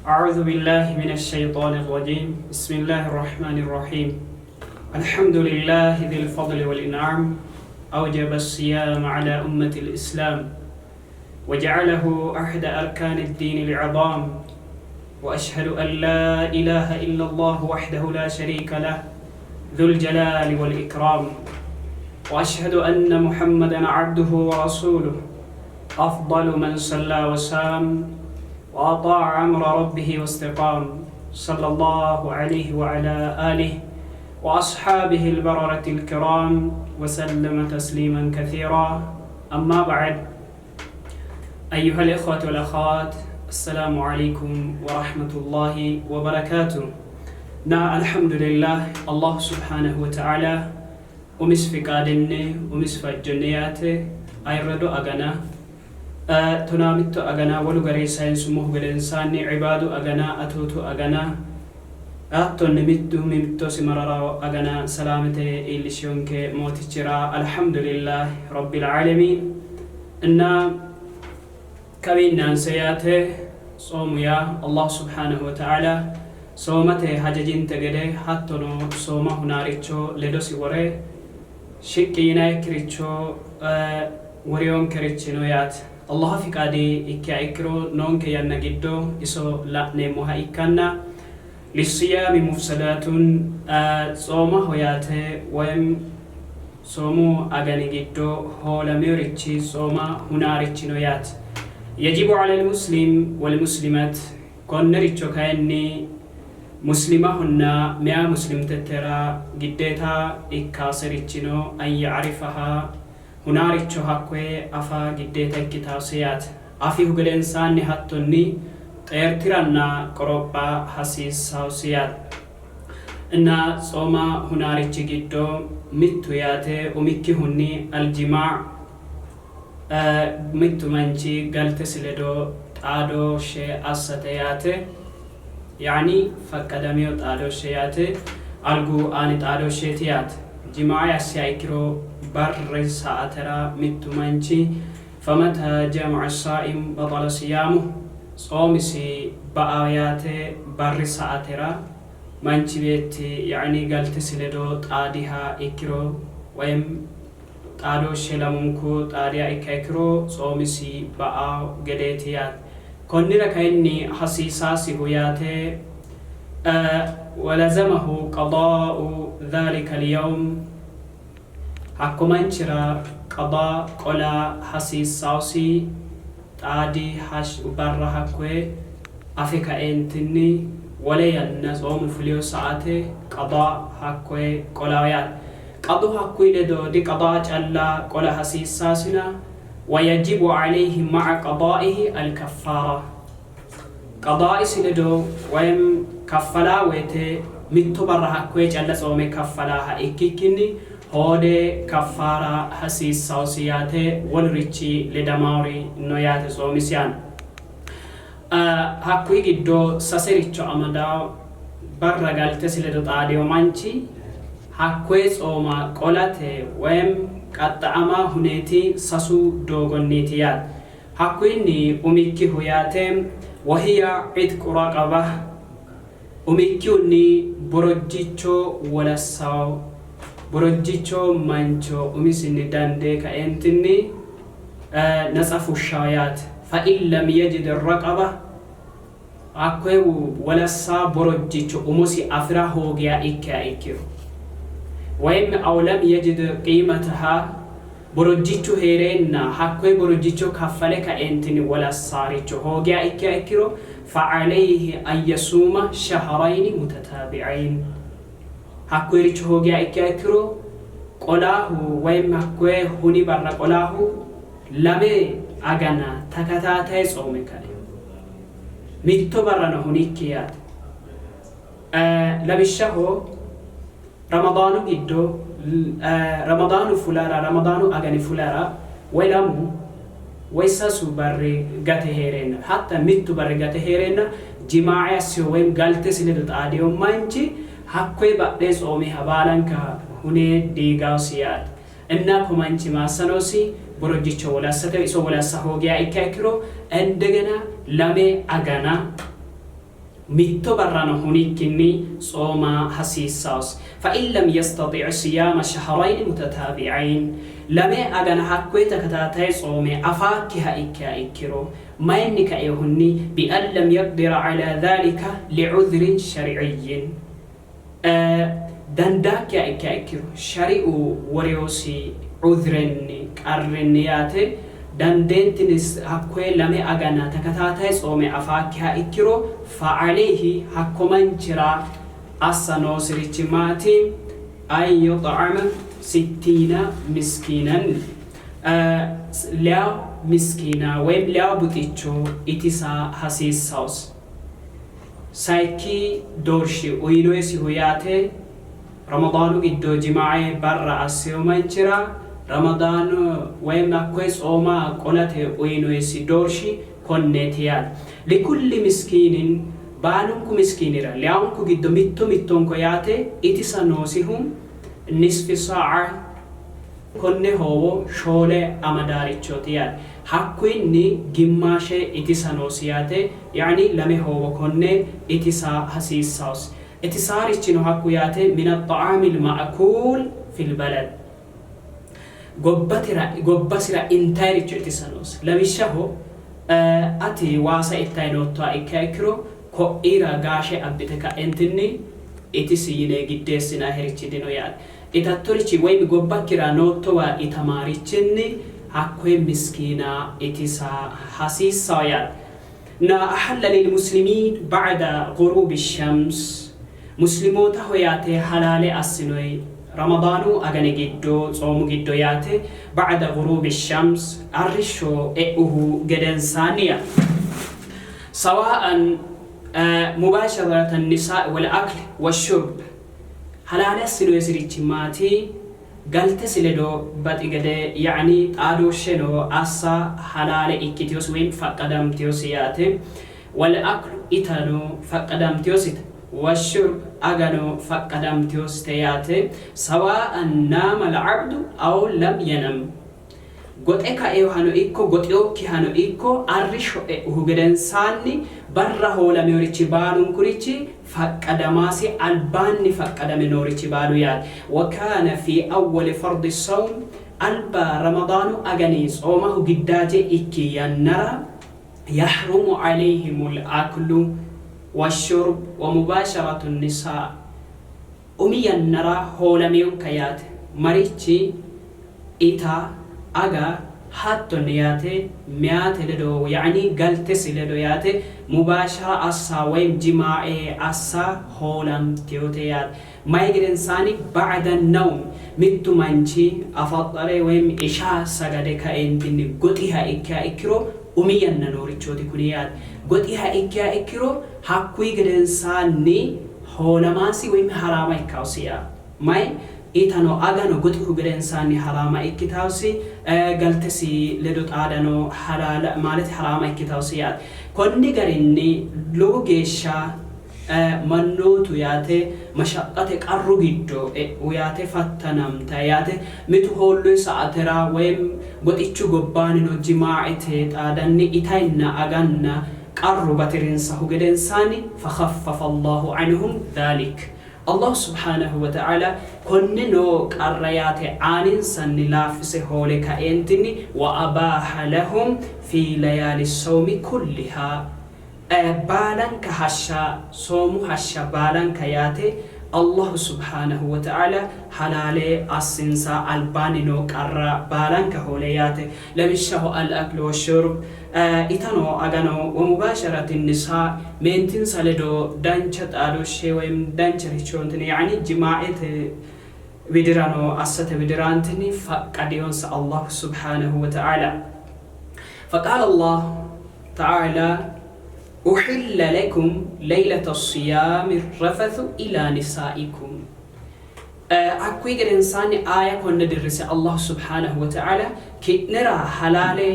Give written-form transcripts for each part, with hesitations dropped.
أعوذ بالله من الشيطان الرجيم بسم الله الرحمن الرحيم الحمد لله ذي الفضل والإنعام أوجب الصيام على أمة الإسلام وجعله أحد أركان الدين العظام وأشهد أن لا إله إلا الله وحده لا شريك له ذو الجلال والإكرام وأشهد أن محمدا عبده ورسوله أفضل من صلى وسام وأطاع أمر ربه واستقام صلى الله عليه وعلى آله وأصحابه البررة الكرام وسلم تسليما كثيرا أما بعد أيها الإخوة والأخوات السلام عليكم ورحمة الله وبركاته نا الحمد لله الله سبحانه وتعالى umisi fiqaadinni umisi fajjonni yaate ayirrado agana Tonaamitto agana wolu garinni sayinsummohu gedensaanni Cibaadu agana, Atootu agana, hattonni mittu mittosi mararao agana salaamete iillishiyonke Mootichira Alhamdulillah Rabbil Aalemiin nna kawiinni aanse yaate Tsoomu yaa Allah Subhaanahu Wa Ta'aala soomate hajajinte gede hattono sooma hunaaricho ledosi wore Shiqqi yinayikkiricho worinonkerichi no yaate. Allaha fiqaadi ikkiha ikkiro noonke yanna giddo iso la'neemmoha ikkanna Lissiyaami mufsadaatun tsoomaho yaate woyim tsoomu agani giddo hoolameworichi tsooma hunaarichi no yaate. Yajibu alal muslim wal muslimat Konnericho kayinni Muslimahonna meyaa Muslimtettera giddeeta ikkaserichino an ya'rifaha hunaaricho hakkoye afa giddeeta ikkitaase yaate. Afihu gedensaanni hattonni xeertiranna qoropha hasiissaosi yaate. Inna tsooma hunaarichi giddo mittu yaate umikkihunni al-jimaa' Mittu manchi galtesi ledo xaadooshshe assate yaate, yaani faqqadamino xaadooshshe yaate, algu aani xaadooshsheeti yaate. Jimaae assiha ikkiro barri saatera mittu manchi famata jama'a saim baxala siyaamuhu tsoomisi ba''a yaate barri saatera manchi beetti yaani galtesi ledo xaadiha ikkiro woyim Xaadooshshe lamunku xaadiha ikkiha ikkiro tsoomisi ba''a gedeeti yaate. Konnira kayinni hasiisaasihu yaate Walazamahu qadaa'u dhaalika al-yawm hakko manchira qadaa qola hasiissaosi xaadi barra hakkoye afe kaeentinni wole yanna tsoomu fulino saate qadaa hakkoye qolao yaate. Qadu hakkuyi ledo di qadaa calla qola hasiissaasina, wa yajibu aleyhi ma'a qadaa'ihi al-kaffaara. Qadaa'isi ledo woyim kaffalaa woyte mitto barra hakkoye calla tsoome kaffalaaha ikkikkinni hoode kaffaara hasiissaosi yaate wolurichi ledamaori no yaate tsoomisi aana. Hakkuyi giddo sasericho amadao barra galtesi ledo xaadino manchi hakkoye tsooma qolate woyim qaxxa'ama huneeti sasu doogonniiti yaate. Hakkuyinni umikkihu yaate wahiya itqu raqaba umikkihunni borojjicho wolassao borojjicho mancho umisinni dandee kaeentinni natsa fushshawo yaate. Fa in lam yajid raqaba hakkoye wolassa borojjicho umosi afi'ra hoogiha ikkiha ikkiro woyim aw lam yajid qiimataha borojjichu hee'reenna hakkoye borojjicho kaffale kaeentinni wolassaaricho hoogiha ikkiha ikkiro fa aleyhi an yasuuma shahrayni mutataabi'ayn Hakkoyericho hoogiha ikkiha ikkiro, qolaahu woyim hakkoye huni barra qolaahu lame agana takataataye tsoome kae. Mitto barrano hunikki yaate. Lawishshaho, Ramadaanu giddo Ramadaanu fulara Ramadaanu agani fulara woy lamu woy sasu barri gate hee'reenna hatta mittu barri gate hee'reenna jimaae assino woyim galtesi ledo xaadino manchi hakkoye badhe tsoomiha baalanka hune diigaosi yaate. Inna ko manchi ma assanosi? Borojjicho wolassate iso wolassa hoogiha ikkiha ikkiro indegena lame agana. Mitto barrano hunikkinni tsooma hasiissaosi. Fa in lam yastatic siyaama shahrayni mutataabi'ayn, lame agana hakkoye takataataye tsoome afaakkiha ikkiha ikkiro, mayinni kainohunni, bi an lam yaqdira alaa dhaalika li'udhrin shari'iyyin, dandaakkiha ikkiha ikkiro, shari'u worinosi udhrenni, qarrinni yaate, dandeentini hakkoye lame agana takataataye tsoome afaakkiha ikkiro, fa aleyhi hakko manchira assa noosirichi maati? An yux'ama sittiina miskiinan, leyawo miskiina woyim leyawo buxicho itisa hasiissawosi. Sayikki doorshi uyinoyisihu yaate Ramadaanu giddo jimaae barra assino manchira Ramadaanu woyim hakkoye tsooma qolate uyinoyisi doorshi konneeti yaate. Likulli miskiinin baalunku miskiinira leyawunku giddo mitto mittonko yaate itisa noosihu nisfi saa'a konne hoowo shoole amadaarichooti yaate. Hakkuyinni gimmaashe itisa noosi yaate, yaani lame hoowo konne itisa hasiissaosi. Itisaarichino hakku yaate min axxa'aamil ma'kuul fil balad gobbatira gobbasira intayiricho itisa noosi. Lawishshaho ati waasa ittayi noottoha ikkiha ikkiro ko'iira gaashe abbite ka'entinni itisi yine giddeessinayiherichi dino yaate. Itattorichi woyimi gobbakkira noottowa itamaarichinni hakkoye miskiina itisa hasiissawo yaate. Na ahalla lil muslimiin ba'da ghuruubi shams Muslimootaho yaate halaale assinoyi Ramadaanu agani giddo tsoomu giddo yaate ba'da ghuruubi shams arrishsho e'uhu gedensaanni yaate. Sawaa'an mubaasharata nisaa'i wal akli washshurb Halaale assinoyisirichi maati? Galtesi ledo baxi gede yaani xaadooshsheno assa halaale ikkitinosi woyim faqqadamtinosi yaate. Wal aklu itano faqqadamtinosite, washshurb agano faqqadamtinosite yaate. Sawaa'an naama al abdu aw lam yanam. Goxe kainohano ikko goxinokkihano ikko arrishsho e'uhu gedensaanni barra hoolaminorichi baalunkurichi faqqadamasi albaanni faqqadame noorichi baalu yaate. Wa kaana fii awwali fardi sawm alba Ramadaanu agani tsoomahu giddaaje ikki yannara yahrumu alayhimul aklu washshurb wa mubaasharatu nisaa Umi yannara hoolamiyonka yaate marichi ita, aga, hattonni yaate meyaate ledo yaani galtesi ledo yaate mubaashara assa woyim jimaae assa hoolamtiyote yaate. Mayi gedensaani ba'da nawm mittu manchi afaxxare woyim isha sagade kaeentinni goxiha ikkiha ikkiro umi yanna noorichooti kuni yaate. Goxiha ikkiha ikkiro hakkuyi gedensaanni hoolamasi woyim haraama ikkaosi yaa mayi itano agano goxihu gedensaanni haraama ikkitaosi galtesi ledo xaadano halaala maalete haraama ikkitaosi yaate. Konni garinni lowo geeshsha mannootu yaate mashaqqate qarru giddo e'u yaate fattanamta yaate mitu hoolloyi sa'atera woyim goxichu gobbaanino jimaa'ete xaadanni itayinna aganna Qarru bati'rinsahu gedensaanni fakhaffafa Allahu anhum dhaalik Allahu subhaanahu wa ta'aala konne noo qarra yaate aaninsanni laaffise hoole kaeentinni wa abaaha lahum fii layaali sawmi kullihaa baalanka hashsha soomu hashsha baalanka yaate Allahu subhaanahu wa ta'aala halaale assinsa albaanni noo qarra baalanka hoole yaate lawishshaho al-aklu wa-shurb Itano agano wa mubaasharati nisaa meentinsa ledo dancha xaadooshshe woyim dancharichontini yaani jimaa'ete widirano assate widiraantini faqqadinonsa Allahu subhaanahu wa ta'aala. Faqaala Allah ta'aala uhilla lakum laylata siyaami rafathu ila nisaa'ikum. Hakkuyi gedensaanni aaya konne dirrise Allahu subhaanahu wa ta'aala ki'nera halaale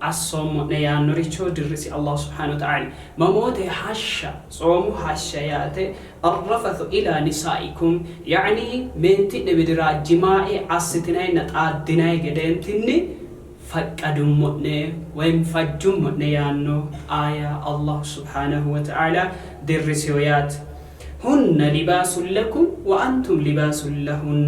assoommo'ne yaannoricho dirrisi Allahu subhaanahu wa ta'aala. Mamoote hashsha, tsoomu hashsha yaate, arrafathu ilaa nisaa'ikum yaani meenti'ne widira jimaae assitinayinna xaaddinayi gedeentinni Faqqadummo'ne woyim fajjummo'ne yaanno aaya Allahu subhaanahu wa ta'aala dirrisiyo yaate. Hunna libaasun lakum wa antum libaasun lahun,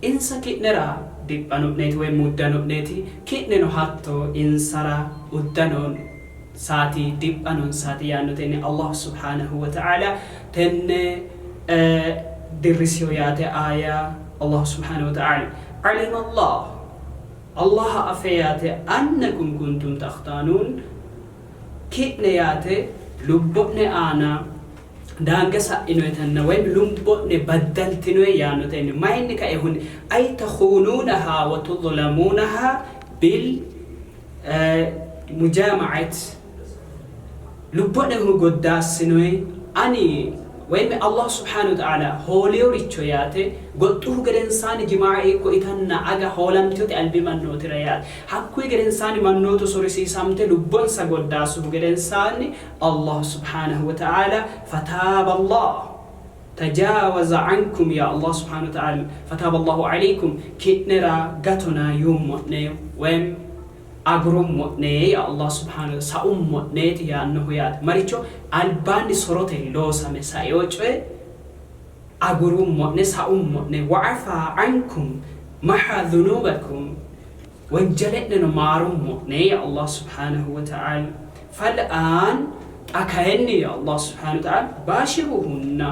insa ki'nera diphano'neeti woyim uddano'neeti, ki'neno hatto insara uddanonsaati, diphanonsaati yaannotenni Allahu subhaanahu wa ta'aala tenne dirrisiyo yaate aaya Allahu subhaanahu wa ta'aala. Alima Allah. Allaha afe yaate annakum kuntum takhtaanuun ki'ne yaate lubbo'ne aana daange sa'inoyitanna woy lubbo'ne baddaltinoyi yaannotenni mayinni kaehunni ay takhuunuunaha wa tudlamuunaha bil mujaama'at Lubbo'ne goddaassinoe, ani woyimi Allah subhaanahu wa ta'aala hooleyoricho yaate, goxxuhu gedensaanni jimaae ikko itanna aga hoolamtinote albi mannootira yaate. Hakkuyi gedensaanni mannootu sorisiisamte lubbonsa goddaassuhu gedensaanni Allah subhaanahu wa ta'aala fataaba Allah tajaawaza ankum yaa Allah subhaanahu wa ta'aala fataaba Allahu aleykum ki'nera gatona yuummo'ne woyim agurummo'ne yaa Allah subhaanahu saummo'neeti yaannohu yaate. Maricho albaanni sorote loosame saino coye agurummo'ne saummo'ne wa'afaa ankum maha dhunuubakum wonjale'neno maarummo'ne yaa Allah subhaanahu wa ta'aala. Fal'aan xa kayinni yaa Allah subhaanahu wa ta'aala baashiruhunna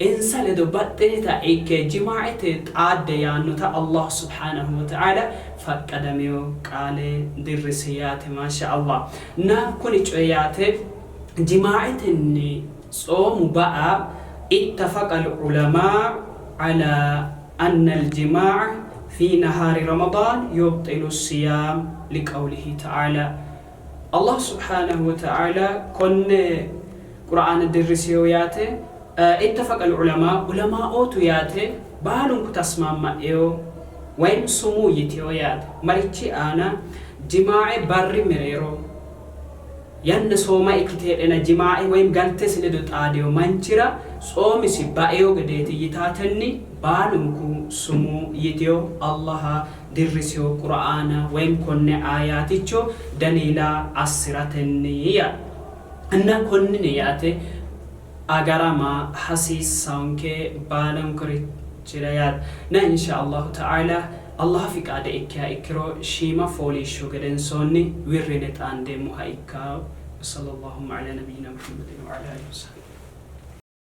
Insa ledo baxxinita ikke jimaa'ete xaadde yaannota Allah subhaanahu wa ta'aala faqqadamino qaale dirrisi yaate maasha Allah. Na kuni coyi yaate jimaa'etenni tsoomu ba'a ittafaqa al-ulamaa ala anna al-jimaa'a fi nahaari Ramadaan yubxilu as-siyaam liqawlihi ta'aala. Allah subhaanahu wa ta'aala konne Qur'aana dirrisino yaate ittafaqa al-ulamaa ulamaa'ootu yaate baalunku tasmaamma'eo woyim sumuu yitino yaate marichi aana jimaae barri mereero yanna sooma ikkite heedhena jimaae woyim galtesi ledo xaadino manchira tsoomisi baeo gedeeti yitaatenni baalunku sumuu yitino Allaha dirrisino Qur'aana woyim konne aayaaticho daliila assi'ratenni yaate. Inna konnini yaate agarama hasiissaanke baalunkurichira yaate. Na insha Allahu ta'aala Allaha fiqaade ikkiha ikkiro shiima fooliishsho gedensoonni wirrine xaandeemmoha ikkanno. Wa sallallahu ala nabiyyina Muhammadin wa ala alihi wa sahbihi.